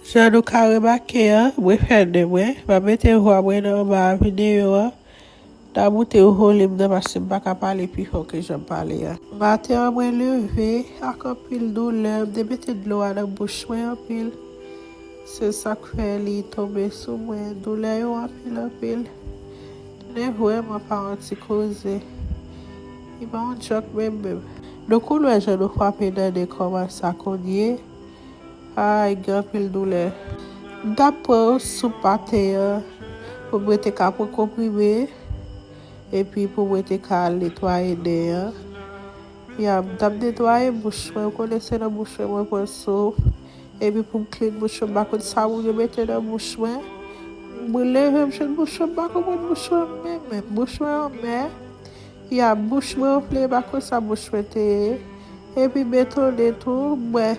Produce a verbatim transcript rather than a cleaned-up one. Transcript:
Jan nou ka remake an, mwen fèmen mwen. M ap mete vwa mwen nan anba videyo an. N a moute volim nan paske m pa ka pale pi fò ke jan m pale a. Maten an mwen leve ak anpil doulè, m te mete dlo a nan bouch mwen anpil. Se sa k fè li tonbe sou mwen. Doulè yo anpil, anpil. Tounen vrèman pa yon ti koze. Li pa yon djòk menm, menm. Nou konn wè jan nou frape nan nen kòman sa konn ye. Ay, gen anpil doulè. M t ap pran soup maten an pou mwen te ka pran konprime, epi pou mwen te ka al netwaye nen an. Ya, m t ap netwaye bouch mwen, ou konnen se nan bouch mwen mwen pran soup. Epi pou m klin bouch mwen, m pa konn sa moun yo mete nan bouch mwen. Mwen leve, m jwenn bouch mwen, m pa konprann bouch mwen menm, menm. Bouch mwen anmè. Ya, bouch mwen anfle, m pa konn sa bouch mwen te ye. Epi m etone tou, m wè